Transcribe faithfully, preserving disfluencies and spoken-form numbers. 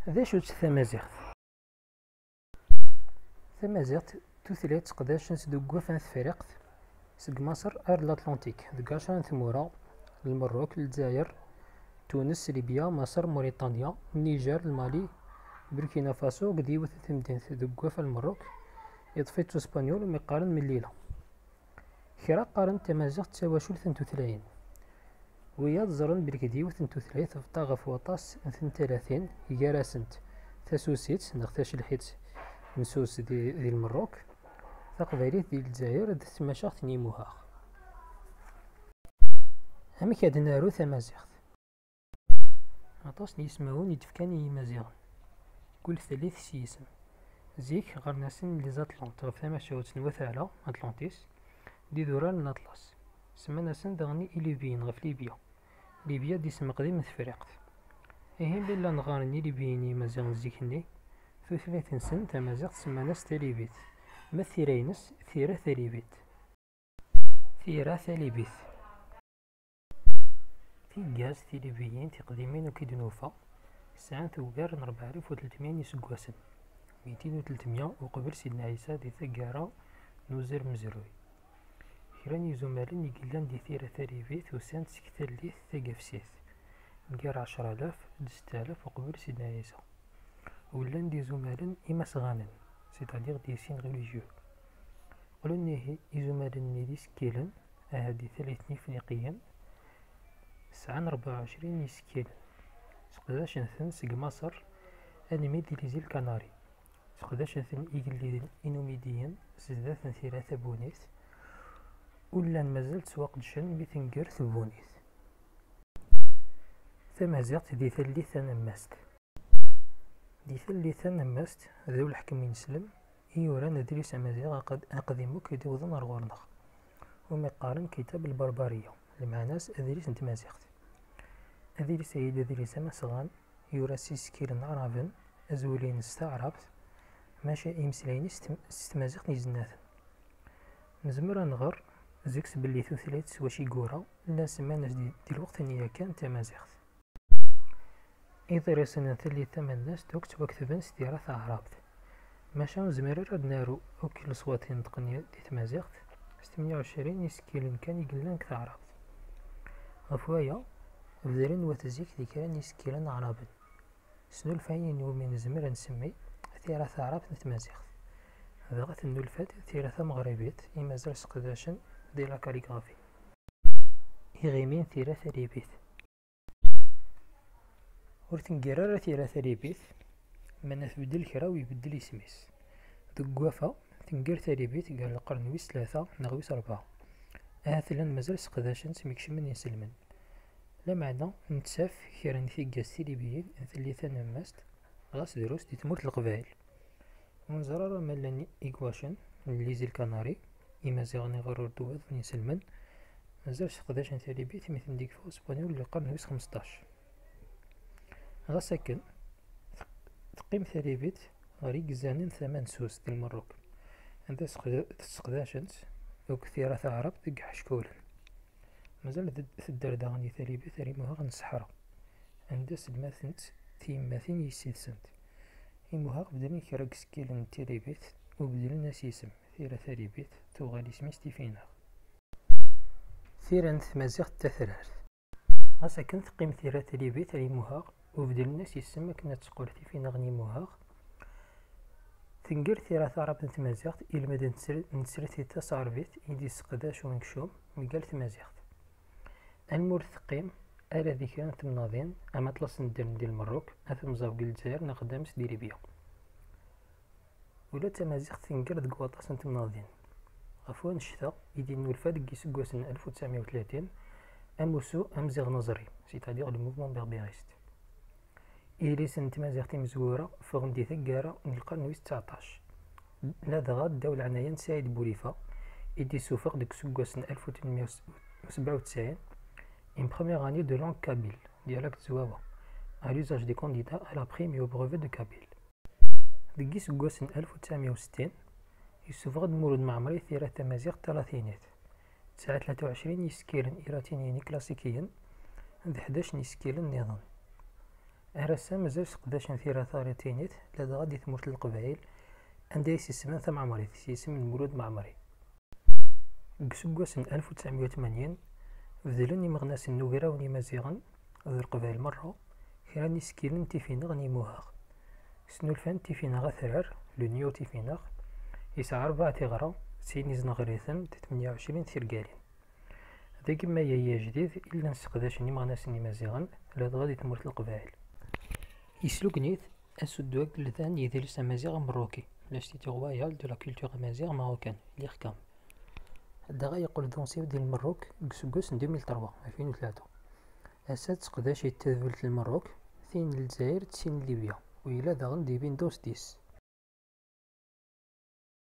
D acu-tt tamaziɣt? Tamaziɣt d tutlayt ttqedacen-tt deg wafa n Tefriqt, seg Maṣer ar Latlantik, deg ɛecra n tmura: Lmerruk, Lezzayer, Tunes, Libya, Maṣer, Muritanya, Niger, Lmali, Burkina Faso, deg yiwet n temdint deg wafa n Lmerruk, yeṭṭef-itt Uspenyul umi qqaren Mellila. Kra qqaren tamaziɣt d tawacult n tutlayin. Wiyaḍ ẓran belli d yiwet n tutlayt tebṭa ɣef waṭas n tentalatin, gar-asent tasusit neɣ tacelḥit n sus di, di Lmerruk, taqbaylit di Lezzayer d tmacaɣt n Imuhaɣ. Amek ad naru tamaziɣt? Aṭas n yismawen i d-fkan i Yimaziɣen. Kul tallit s yisem. Zik ɣɣaren-asen les Atlantes ɣef tamacahut n Wat Ɛla, Atlantis, d idurar n Laṭlas. Semman-asen daɣen Ilibiyen ɣef Libya. Libya d isem qdim n Tefriqt. Ihi mi llan ɣɣaren Ilibiyen i Yimaziɣen zik-nni, tutlayt-nsen tamaziɣt semman-as talibit, ma d tira-ines, tira talibit. Tira talibit. Tiggas tilibiyin tiqdimin akk i d-nufa sɛant ugar n rebɛa alaf u tletmya n yiseggasen, mitin u tletmya uqbel Sidna Ɛisa di taggara n uzal umezruy. Kra n yizumalen i yellan di tira talibit usan-d seg tallit tagafsit, mgal ɛecra alaf d setta alaf uqbel Sidna Ɛisa. U llan-d izumalen imasɣanen, c'est-à-dire des signes religieux. Qqlen ihi izumalen-nni d isekkilen, ahat di tallit n Yifriqiyen, sɛan rebɛa u ɛecrin isekkilen. Seqdacen-ten seg Maṣer almi d les îles Canaries. Seqdacen-ten igelliden inumidiyen sdat n tira tabunit, u llan mazal ttwaqedcen mi tenger tbunit. Tamaziɣt di tallit tanemmast. Di tallit tanemmast, d Dda Uleḥkem Ineslem i yuran adlis amaziɣ aqd-, aqdim akk i d-iwḍen ar ɣur-neɣ, umi qqaren Kitab Lberberiya, lmeɛna-s adlis n tmaziɣt. Adlis-agi d adlis amasɣan, yura s yisekkilen aɛraben, azwel-ines s taɛrabt, maca imeslayen-is s tem-, s tmaziɣt n yizennaten. Nezmer ad nɣer zik-s belli tutlayt s wacu i yura, llan semman-as di, di lweqt-nni yakan tamaziɣt. Iḍrisen n tallit tamellast akk ttwaketben s tira taɛrabt, maca ur nezmir ara ad naru akk leṣwat ineṭqen di tmaziɣt, s tmenya u ɛecrin isekkilen kan i yellan deg taɛrabt. Ɣef waya, bdren wat zik di kra n yisekkilen aɛraben, snulfayen iwumi nezmer ad nsemmi tira taɛrabt n tmaziɣt. Dɣa tennulfa-d tira tameɣribit i mazal sseqdacen di la calligraphie. Iɣimi n tira talibit. Ur tenger ara tira talibit, ma tbeddel kra u ibeddel isem-is. Deg wafa, tenger talibit gar lqern wis tlata neɣ wis rebɛa. Ahat llan mazal sseqdacen-tt mi kecmen inselmen. Lameɛna nettaf kra n tiggas tilibiyin n tallit tanemmast, ɣas drus di tmurt n Leqbayel. Ur neẓri ara ma llan igwacen n les îles Canaries, imaziɣen iɣer ur d-wwiḍen inselmen, mazal sseqdacen talibit mi ten-d-yekfa Uspenyul di lqern wis xmesṭac. Ɣas akken, teq-, teqqim talibit ɣer igezzan n tama n Sus di Lmerruk, anda sseqda-, sseqdacen-tt akk tira taɛrabt deg iḥeckulen. Mazal tedder daɣen i talibit ar imuhaɣ n ṣṣeḥra, anda selmatent tyemmatin yis-sent. Imuhaɣ beddlen kra deg isekkilen n talibit u beddlen-as isem, tira talibit tuɣal isem-is Tifinaɣ. Tira n tmaziɣt tatrart. Ɣas akken teqqim tira talibit ar imuhaɣ u beddlen-as isem akken ad teqqel Tifinaɣ n imuhaɣ, tenger tira taɛrabt n tmaziɣt ilmad n tesr-, n tesritit taseɛrbit i d-yesseqdac unekcum mgal tmaziɣt. Alma ur teqqim ara di kra n temnaḍin, am aṭlas n ddren di Lmerruk, at Mẓab deg Lezzayer neɣ Dames di Libya. Ula d tamaziɣt tenger deg waṭas n temnaḍin. Ɣef wannect-a i d-yennulfa deg yiseggasen alef u tesɛemya u tlatin amussu amziɣ n aẓri, c'est-à-dire le mouvement berbériste. Idlisen n tmaziɣt imezwura ffɣen di taggara n lqern wis tseɛṭac. Ladɣa ddaw leɛnaya n Saɛid Burifa i d-issufeɣ deg useggas n alef u tmenmya u sebɛa u tesɛin Une première année de langue kabyle, dialecte zwawa, à l'usage des candidats à la prime et au brevet de kabyle. Deg yiseggasen alef u tesɛemya u settin, yessufeɣ-d Mulud Mɛemmri tira tamaziɣt talatinit, tesɛa tlata u ɛecrin isekkilen ilatiniyen iklasikiyen d ḥdac n yisekkilen nniḍen. Ar ass-a mazal sseqdacen tira taritinit ladɣa di tmurt n Leqbayel, anda i s-ismen Tameɛmarit, s yisem n Mulud Mɛemmri. Deg useggas n alef u tesɛemya u tmanyin, beddlen imeɣnasen n ugraw n Yimaziɣen d Leqbayel merra kra n yisekkilen n Tifineɣ n Yimuhaɣ. Snulfan Tifineɣ Atrar, l'Union Tifineɣ, yesɛa rebɛa tiɣra, sin izneɣriten d tmenya u ɛecrin tirgalin. D agemmay-agi ajdid i llan sseqdacen imeɣnasen imaziɣen ladɣa di tmurt n Leqbayel. Yeslugen-it asuddu agelldan n yidles amaziɣ amerruki, l'Institut Royal de la Culture Amazigh Marocaine, l'IRCAM. Dɣa yeqqel d unṣib di Lmerruk deg useggas n deux mille trois, alfin u tlata. Ass-a d tseqdacit tadbelt n Lmerruk, tin n Lezzayer d tin n Libya, u yella daɣen di Windows dix.